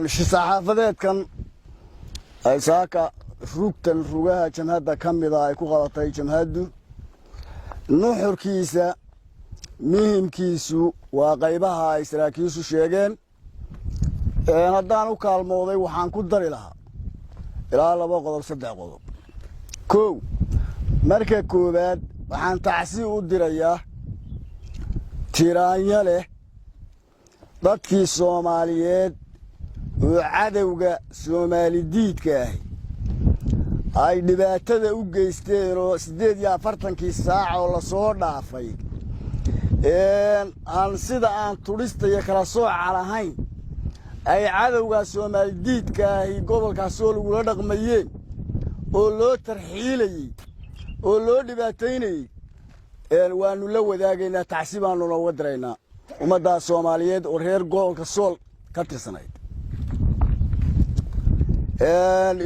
Saxaafadeedkan ay saaka rugtan rugaha jamhadda ka mida ay ku qabatay jamhaddu, nuxurkiisa muhimkiisu waa qaybaha ay saraakiishu sheegeen. Haddaan u kaalmooday, waxaan ku dari lahaa ilaa laba qodob, saddex qodob. Kow, marka koowaad, waxaan tacsi u dirayaa tiraanyo leh dadkii Soomaaliyeed oo cadowga Soomaalidiidka ahi ay dhibaatada u geysteen, oo 48-kii saac oo lasoo dhaafay aan sida aan tudhista iyo kala sooca lahayn ay cadowgaa Soomaalidiidka ahi gobolkaasoo lagula dhaqmayeen, oo loo tarxiilayey, oo loo dhibaataynayey. Waannu la wadaagaynaa, tacsi baanu nooga diraynaa ummaddaa Soomaaliyeed oo reer gobolka Sool ka tirsanayd.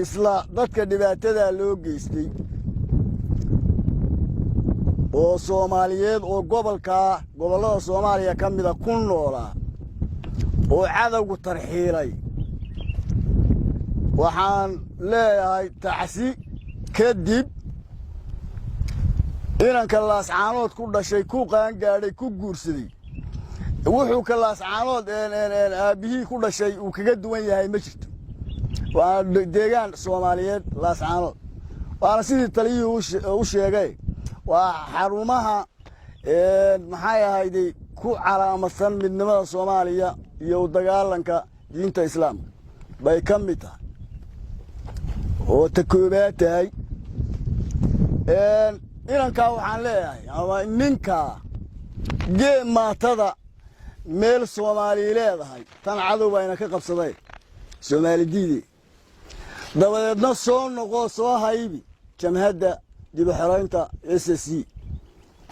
Isla dadka dhibaatadaa loo geystay oo Soomaaliyeed oo gobolkaa, gobollada Soomaaliya ka mida ku noolaa oo cadowgu tarxiilay, waxaan leeyahay tacsi kadib, inanka Laascaanood ku dhashay, ku qaangaadhay, ku guursaday, wuxuu ka Laascaanood aabbihii ku dhashay uu kaga duwan yahay ma jirto. Waa deegaan Soomaaliyeed Laascaanood, waana sidii taliyihii u sheegay, waa xarumaha, maxay ahayday, ku calaamadsan midnimada Soomaaliya iyo u dagaalanka diinta Islaamka bay ka mid tahay, oo ta koobaad tahay. Inankaa waxaan leeyahay, ama ninkaa gee maatada meel Soomaali leedahay, tan cadow bayna ka qabsadeen Soomaali diide, dabadeedna soo noqo, soo haybi Jamhadda dib u xoraynta SSC.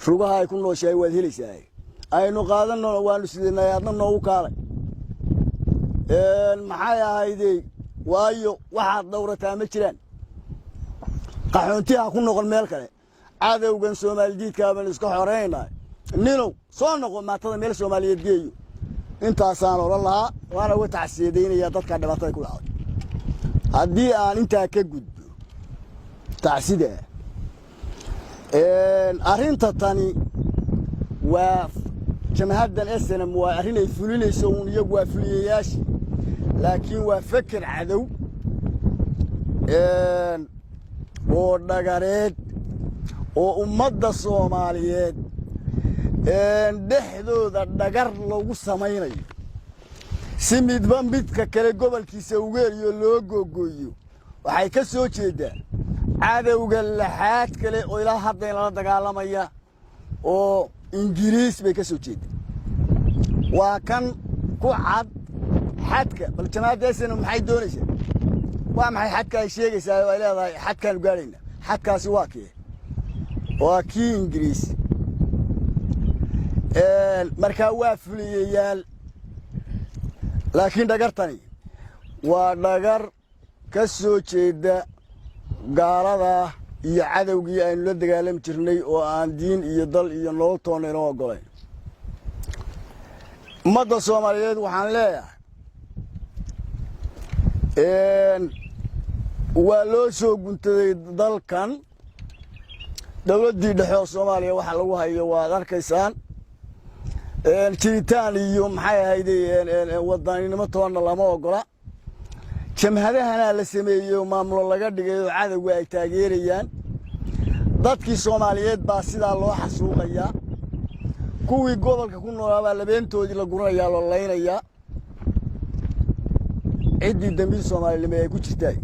Rugaha ay ku nooshahay waad helaysaa, aynu qaadanno, waanu sidanay, adna noogu kaalay, maxay ahaydey? Waayo, waxaad dhowrataa ma jiraan. Qaxoontiha ku noqon meel kale, cadowgan Soomaalidiidkaa baynu iska xoreynaa. Ninow, soo noqo, maatada meel Soomaaliyeed geeyo. Intaasaan odhan lahaa, waana uga tacsiyadaynayaa dadka dhibaatada ku dhacday. Haddii aan intaa ka gudbo tacsida, arrinta tani waa jamhaddan SNM, waa arrin ay fulinayso uun, iyagu waa fuliyayaashii, laakiin waa feker cadow oo dhagareed oo ummadda Soomaaliyeed dhexdooda dhagar lagu samaynayo, si midba midka kale gobolkiisa ugeeriyo loo googooyo. Waxay ka soo jeeddaa cadowga laxaad kale oo ilaa hadda in lala dagaalamaya oo Ingiriis bay ka soo jeeddaa. Waa kan ku cad xadka. Bal jamaacadda SNM maxay doonaysaa? Waa maxay xadka ay sheegaysaa oo ay leedahay xadkaanu gaadhayna? Xadkaasi waa kee? Waa kii Ingiriis. Markaa waa fuliyayaal, laakiin dhagartani waa dhagar ka soo jeeda gaalada iyo cadowgii aynu la dagaalami jirnay oo aan diin iyo dal iyo nolol toonna inoo oggolayn. Ummadda Soomaaliyeed waxaan leeyahay, waa loo soo guntaday dalkan. Dowladdii dhexe oo Soomaaliya waxa lagu hayo waad arkaysaan. Jiritaan iyo, maxay ahayday, wadaninimo toonna lama ogola. Jamhadahanaa la sameeyey oo maamulo laga dhigay oo cadowga ay taageerayaan. Dadkii Soomaaliyeed baa sidaa loo xasuuqayaa, kuwii gobolka ku noolaa baa labeentoodii la guranayaa, loo laynayaa. Ciddii dambiil Soomaalinimo ay ku jirtaay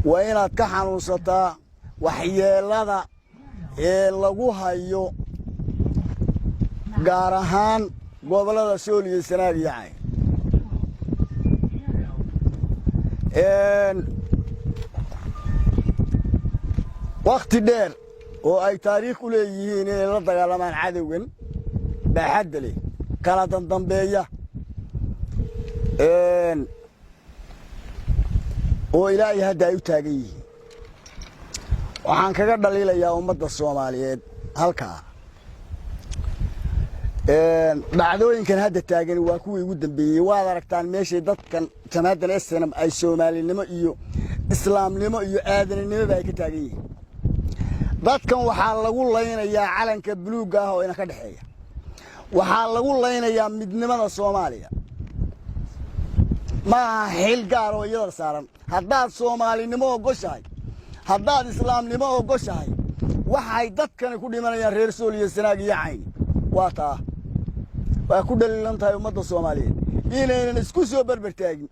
waa inaad ka xanuunsataa waxyeellada ee lagu hayo, gaar ahaan gobollada Sool iyo Sanaag iyo Cayn. Wakhti dheer oo ay taariikh u leeyihiin inay la dagaalamaan cadowgan baaxadda leh kala dandambeeya oo ilaa iyo hadda ay u taagan yihiin, waxaan kaga dhaliilayaa ummadda Soomaaliyeed halkaa. Dhacdooyinkan hadda taagan waa kuwii ugu dambeeyey. Waad aragtaan meeshay dadkan jamaadan SNM ay Soomaalinimo iyo islaamnimo iyo aadaninimoba ay ka taagan yihiin. Dadkan waxaa lagu laynayaa calanka buluugga ah oo ina ka dhexeeya. Waxaa lagu laynayaa midnimada Soomaaliya. Ma aha xil gaar oo iyada saaran. Haddaad Soomaalinimo ogoshahay, haddaad islaamnimo ogoshahay, waxay dadkani ku dhimanayaan reer Sool iyo Sanaag iyo Cayni waa taa. Waa ku dhaliilan tahay ummadda Soomaaliyeed inaynan isku soo berber taagin.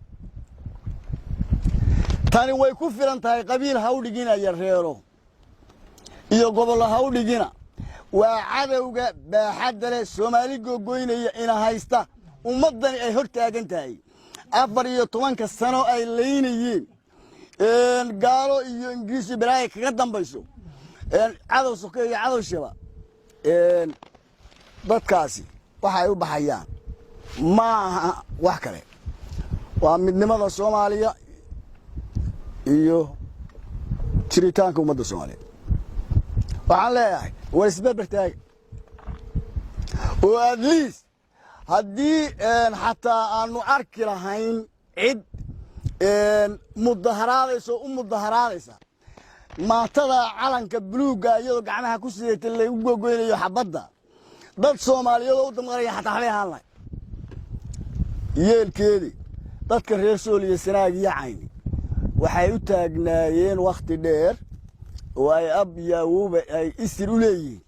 Tani way ku filan tahay. Qabiil ha u dhiginaya, reero iyo gobollo ha u dhigina. Waa cadowga baaxadda leh, Soomaali googoynaya, ina haysta, ummaddani ay hor taagan tahay. 14-ka sano ay laynayeen gaalo iyo Ingiriis iyo balaaya kaga dambayso, cadow soke iyo cadow shaba. Dadkaasi waxay u baxayaan ma aha wax kale, waa midnimada Soomaaliya iyo jiritaanka ummadda Soomaaliyeed. Waxaan leeyahay, war isberber taaga oo at least haddii xataa aanu arki lahayn cid mudaharaadaysa oo u mudaharaadaysa maatada calanka buluugga iyadoo gacmaha ku sidayta lagu gogoynayo xabadda, dad Soomaaliyeed oo u damqanaya xataa waxbay ahaan lahay. Yeelkeedii, dadka reer Sool iyo Sanaag iyo Cayni waxay u taagnaayeen wakhti dheer oo ay ab iyo awowba ay isir u leeyihiin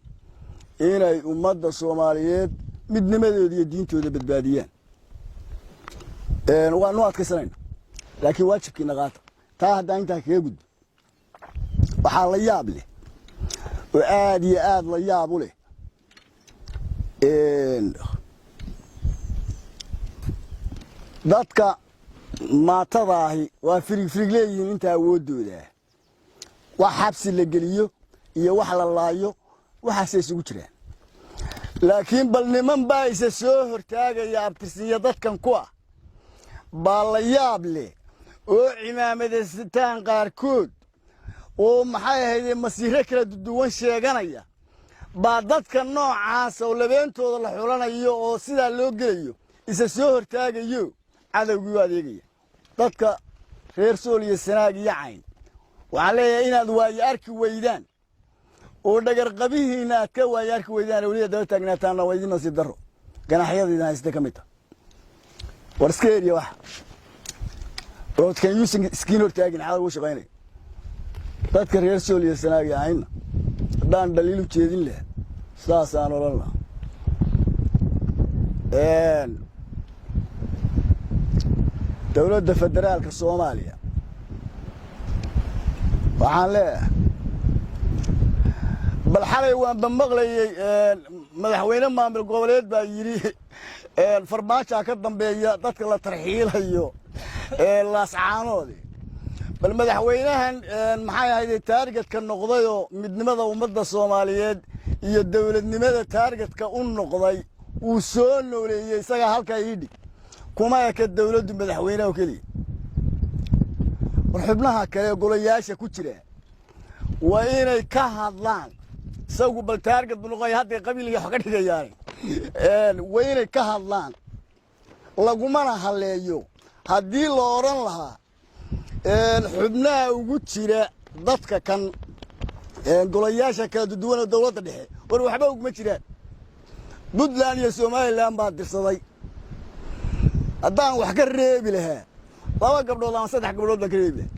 inay ummadda Soomaaliyeed midnimadooda iyo diintooda badbaadiyaan. Waanu adkaysanayna, laakiin waajibkiina qaata. Taa haddaan intaa kaga gudbo, waxaa la yaab leh oo aad iyo aad la yaab u leh dadka maatadaahi waa firig firig leeyihiin inta awooddoodaa. Wax xabsi la geliyo iyo wax la laayo waxaasay isugu jiraan. Laakiin bal niman baa isa soo hortaagaya abtirsinya dadkan ku ah baa la yaab leh oo cimaamadaystaan qaarkood oo maxay ahaydee masiiro kala duwan sheeganaya baa dadka noocaasa oo labeentooda la xulanayo oo sidaa loo gelayo isa soo hortaagayo, cadowgii u adeegaya. Dadka reer Sool iyo Sanaag iyo Cayn waxaan leeyahay inaad waayo arki weydaan oo dhagarqabihiinna aad ka waayo arki weydaan, weliba daba taagnaataanna waa idin nasiib darro ganaxyada haysta ka mid ta. War iska eriya waxa oodkan yuusan iskiin hortaagin cadow u shaqaynaya. Dadka reer Sool iyo Sanaag iyo Caynna haddaan dhaliil u jeedin lahaa, saasaan odhan lahaa. Dowladda federaalka Soomaaliya waxaan leeyahay, bal xalay waanba maqlayey madaxweyne maamul goboleed baa yidhi Farmaajaa ka dambeeya dadka la tarxiilayo Laascaanoodi. Bal madaxweynahan maxay ahayde target-ka noqdayoo midnimada ummadda Soomaaliyeed iyo dowladnimada target-ka u noqday uu soo nooleeyey isagaa halkaa ii dhig. Kuma eka dowladdu madaxweyneha oo keliya. War xubnaha kale golayaasha ku jira waa inay ka hadlaan. Isagu bal target buu noqoya, hadday qabiilgii wax ka dhigayaan waa inay ka hadlaan, lagumana haleeyo. Haddii la odhan lahaa xubnaha ugu jira dadka kan golayaasha kala duwan oo dowladda dhexe, war waxba uguma jiraan, Puntland iyo Somaliland baa dirsaday. Haddaan wax ka reebi lahaa, laba gabdhood ama saddex gabdhood baan ka reebi lahaa.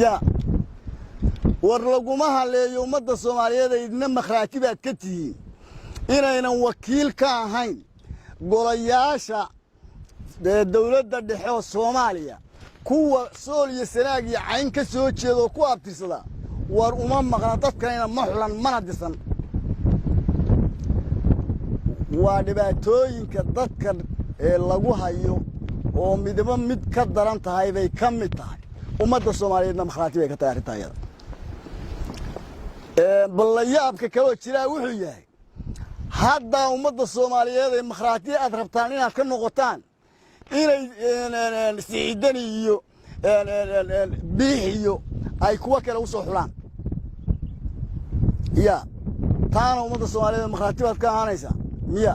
Ya war laguma haleeyo ummadda Soomaaliyeed ay idna makhraati baad ka tihiin inaynan wakiil ka ahayn golayaasha dowladda dhexe oo Soomaaliya. Kuwa Sool iyo Sanaag iyo Cayn ka soo jeeda oo ku abtirsada war uma maqna, dadkanayna ma xulan mana dirsan. Waa dhibaatooyinka dadkan ee lagu hayo oo midba mid ka daran tahay bay ka mid tahay. Ummadda Soomaaliyeedna makhraati bay ka tahay arrintaa iyada. Ballayaabka kaloo jiraa wuxuu yahay, haddaa ummadda Soomaaliyeed ee makhraati aad rabtaan inaad ka noqotaan inay Siciidani iyo Biix iyo ay kuwo kale u soo xulaan ya taana ummadda Soomaaliyeed makhraati baad ka ahaanaysaa. Miya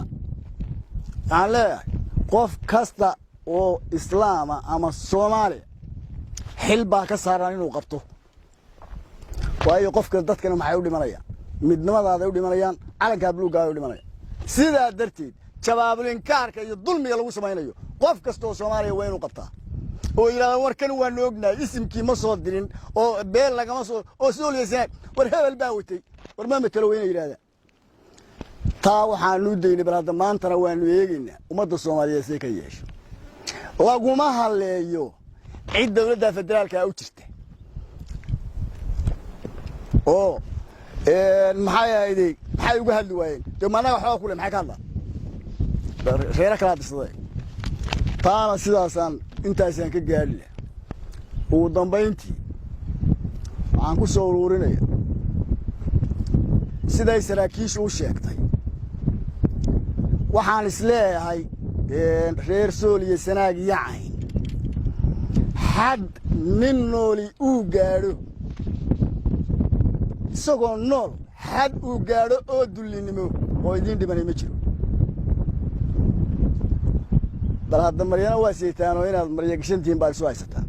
waxaan leeyahay, qof kasta oo islaama ama Soomaaliya xil baa ka saaran inuu qabto. Waayo, qofka dadkana maxay u dhimanayaan? Midnimadaaday u dhimanayaan, calankaa buluuggaa u dhimanayaan. Sidaa darteed jabaabulinkaarka iyo dulmiga lagu samaynayo qof kasta oo Soomaaliya waa inuu qabtaa oo yidhahda: "Warkan waanu ognahay, isimkii ma soo dirin oo beel lagama soo oo sooliyasana war hebel baa watay, war ma matelo." Waa inay yidhahdaan. Taa waxaanu daynay. Bal hadda maantana waanu eegaynaa ummadda Soomaaliyeed say ka yeesho. Laguma halleeyo cid dowladda federaalka u jirta oo maxay ahayday, maxay uga hadli waayeen? Dee managa waxba kule, maxay ka hadlaan? Reero kalaa dirsaday. Taana sidaasaan intaasaan ka gaadhi lah. Ugu dambayntii waxaan ku soo uruurinaya siday saraakiishu u sheegtay. Waxaan is leeyahay, reer Sool iyo Sanaag iyo Cayn, xad nin nooli uu gaadho isagoo nool, xad uu gaadho oo dullinimo oo idiin dhimanay ma jiro. Bal hadda maryana waa seytaanoo inaad marya gashantihiin baad isu haysataan.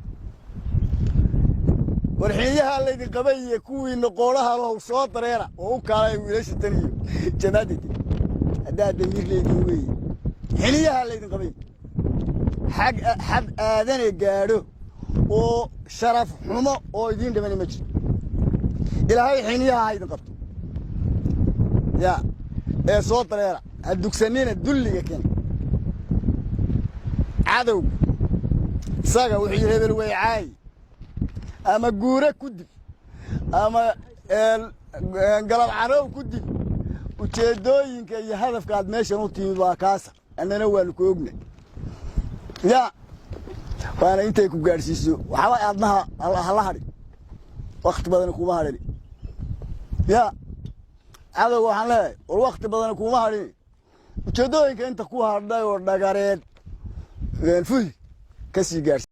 Warxiinyaha laydin qabay iyo kuwiina qoodhaha lahow, soo dareera oo u kaalay wiilasha tan iyo jamaadada haddaad damiir leediin weeye. Xiniyaha laydin qabay, xag xad aadane gaadho oo sharaf xumo oo idiin dhimanay ma jiro. Ilaahay xiniyaha ha idin qabto ya ee soo dareera, ha dugsanina dulliga ken. Cadowga isaga wuxuu yidhi: "Hebel way caayi, ama guure ku dil ama galab carow ku dil." Ujeeddooyinka iyo hadafka aad meeshan u timid waa kaasa, annana waanu ku ogna ya. Waana intay ku gaadhsiiso. Waxba aadnaha hala hadhin, wakti badan kuma hadhin ya. Cadowga waxaan leeyahay: war wakti badan kuma hadhin, ujeeddooyinka inta ku hadhay oo dhagareed fuli ka sii gaadhsi.